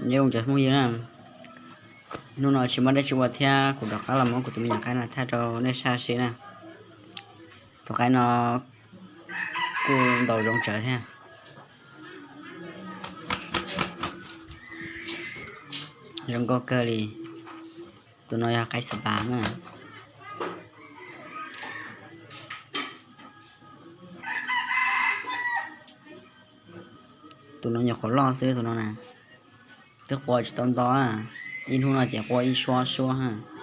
Nyob zoo cov phooj ywg na, hnub no tsis muaj dab tsi ua thiab kuv rov qab los muab kuv tus me nyuam qaib no thaij rau nej saib seb na. Tus qaib no kuj ntaus zoo tsawv thiab, zoo nkauj kawg li. Tus no yog qaib xav pas na. Tus no nyuam qhuav loj xwb tus no na, twb qua tsis tau nto, ib hnub no ces qua ib suab suab.